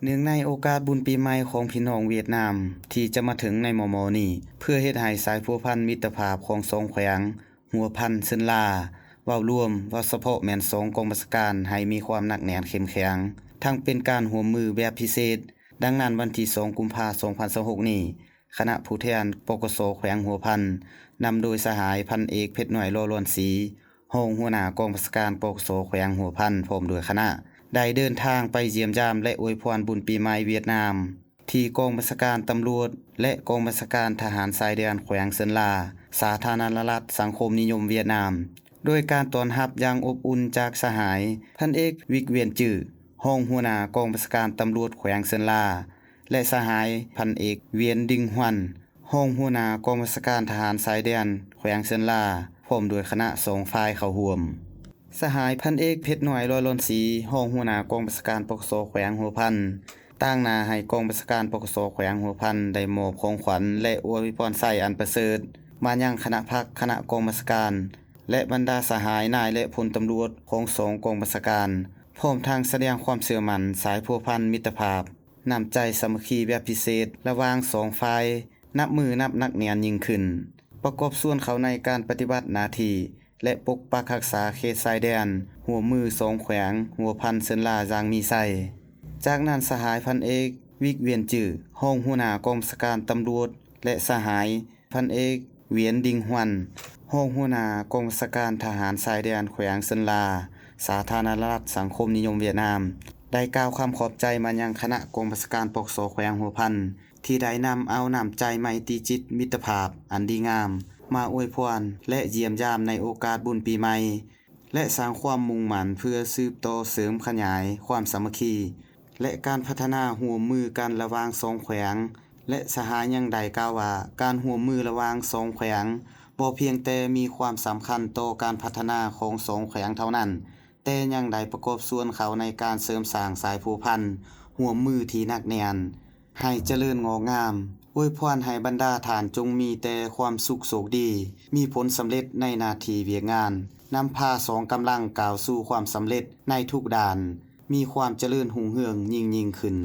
ເນື່ອງໃນໂອກາດບຸນປີໃໝ່ຂອງພີ່ນ້ອງຫວຽດນາມ ທີ່ຈະມາເຖິງໃນມໍ່ໆນີ້, ເພື່ອເຮັດໃຫ້ສາຍພົວພັນມິດຕະພາບຂອງສອງແຂວງຫົວພັນເຊີນລາ ເວົ້າລວມ, ເວົ້າສະເພາະແມ່ນສອງກອງບັນຊາການ ໃຫ້ມີຄວາມໜັກແໜ້ນເຂັ້ມແຂງ, ທັງເປັນການຮ່ວມມືແບບພິເສດ. ດັ່ງນັ້ນ, ວັນທີສອງ ກຸມພາ ສອງພັນຊາວຫົກນີ້, ຄະນະຜູ້ແທນ ປກສ ແຂວງຫົວພັນ ນຳໂດຍສະຫາຍພັນເອກ ເພັດນ້ອຍ ຫຼໍ່ຫຼອນສີ ຮອງຫົວໜ້າກອງບັນຊາການ ປກສ ແຂວງຫົວພັນ ພ້ອມດ້ວຍຄະນະ ໄດ້ເດີນທາງໄປຢ້ຽມຢາມ ແລະ ອວຍພອນບຸນປີໃໝ່ຫວຽດນາມ ທີ່ກອງບັນຊາການຕຳຫຼວດ ແລະ ກອງບັນຊາການທະຫານຊາຍແດນແຂວງເຊີນລາ ສາທາລະນະລັດສັງຄົມນິຍົມຫວຽດນາມ ໂດຍການຕ້ອນຮັບຢ່າງອົບອຸ່ນຈາກສະຫາຍພັນເອກ ວິກ ຫວຽນຈື້ ຮອງຫົວໜ້າກອງບັນຊາການຕຳຫຼວດແຂວງເຊີນລາ ແລະ ສະຫາຍພັນເອກ ຫວຽນ ດິງ ຫວັນ ຮອງຫົວໜ້າກອງບັນຊາການທະຫານຊາຍແດນແຂວງເຊີນລາ ພ້ອມດ້ວຍຄະນະສອງຝ່າຍເຂົ້າຮ່ວມ. ສະຫາຍພັນເອກ ເພັດນ້ອຍ ຫຼໍ່ຫຼອນສີ ຮອງຫົວໜ້າກອງບັນຊາການ ປກສ ແຂວງຫົວພັນ ຕາງໜ້າໃຫ້ກອງບັນຊາການ ປກສ ແຂວງຫົວພັນ ໄດ້ມອບຂອງຂວັນ ແລະ ອວຍພອນໄຊອັນປະເສີດ ມາຍັງຄະນະພັກ, ຄະນະກອງບັນຊາການ ແລະ ບັນດາສະຫາຍນາຍ ແລະ ພົນຕຳຫຼວດຂອງສອງກອງບັນຊາການ, ພ້ອມທັງສະແດງຄວາມເຊື່ອໝັ້ນສາຍພົວພັນມິດຕະພາບ, ນ້ຳໃຈສາມັກຄີແບບພິເສດລະຫວ່າງສອງຝ່າຍ ນັບມື້ນັບໜັກແໜ້ນຍິ່ງຂຶ້ນ, ປະກອບສ່ວນເຂົ້າໃນການປະຕິບັດໜ້າທີ່ ແລະ ປົກປັກຮັກສາເຂດຊາຍແດນຮ່ວມມືສອງແຂວງຫົວພັນເຊີນລາຢ່າງມີໄຊ. ຈາກນັ້ນ, ສະຫາຍພັນເອກ ວິກ ຫວຽນຈື້ ຮອງຫົວໜ້າກອງບັນຊາການຕຳຫຼວດ ແລະ ສະຫາຍ ພັນເອກ ຫວຽນ ດິງ ຫວັນ ຮອງຫົວໜ້າກອງບັນຊາການທະຫານຊາຍແດນແຂວງເຊີນລາ ສາທາລະນະລັດສັງຄົມນິຍົມຫວຽດນາມ ໄດ້ກ່າວຄຳຂອບໃຈມາຍັງຄະນະກອງບັນຊາການ ປກສ ແຂວງຫົວພັນ ທີ່ໄດ້ນຳເອົານ້ຳໃຈໄມຕີຈິດມິດຕະພາບອັນດີງາມ ມາອວຍພອນ ແລະ ຢ້ຽມຢາມໃນໂອກາດບຸນປີໃໝ່ ແລະ ສ້າງຄວາມມຸ່ງໝັ້ນເພື່ອສືບຕໍ່ເສີມຂະຫຍາຍຄວາມສາມັກຄີ ແລະ ການພັດທະນາຮ່ວມມືກັນລະຫວ່າງສອງແຂວງ ແລະ ສະຫາຍຍັງໄດ້ກ່າວວ່າ ການຮ່ວມມືລະຫວ່າງສອງແຂວງບໍ່ພຽງແຕ່ມີຄວາມສຳຄັນຕໍ່ການພັດທະນາຂອງສອງແຂວງເທົ່ານັ້ນ, ແຕ່ຍັງໄດ້ປະກອບສ່ວນເຂົ້າໃນການເສີມສ້າງສາຍພົວພັນຮ່ວມມືທີ່ໜັກແໜ້ນ ໃຫ້ຈະເລີນງອກງາມ. ອວຍພອນໃຫ້ບັນດາທ່ານຈົ່ງມີແຕ່ຄວາມສຸກໂຊກດີ, ມີຜົນສຳເລັດໃນໜ້າທີ່ວຽກງານ, ນຳພາສອງກຳລັງກ້າວສູ່ຄວາມສຳເລັດໃນທຸກດ້ານ, ມີຄວາມຈະເລີນຮຸ່ງເຮືອງຍິ່ງໆຂຶ້ນ.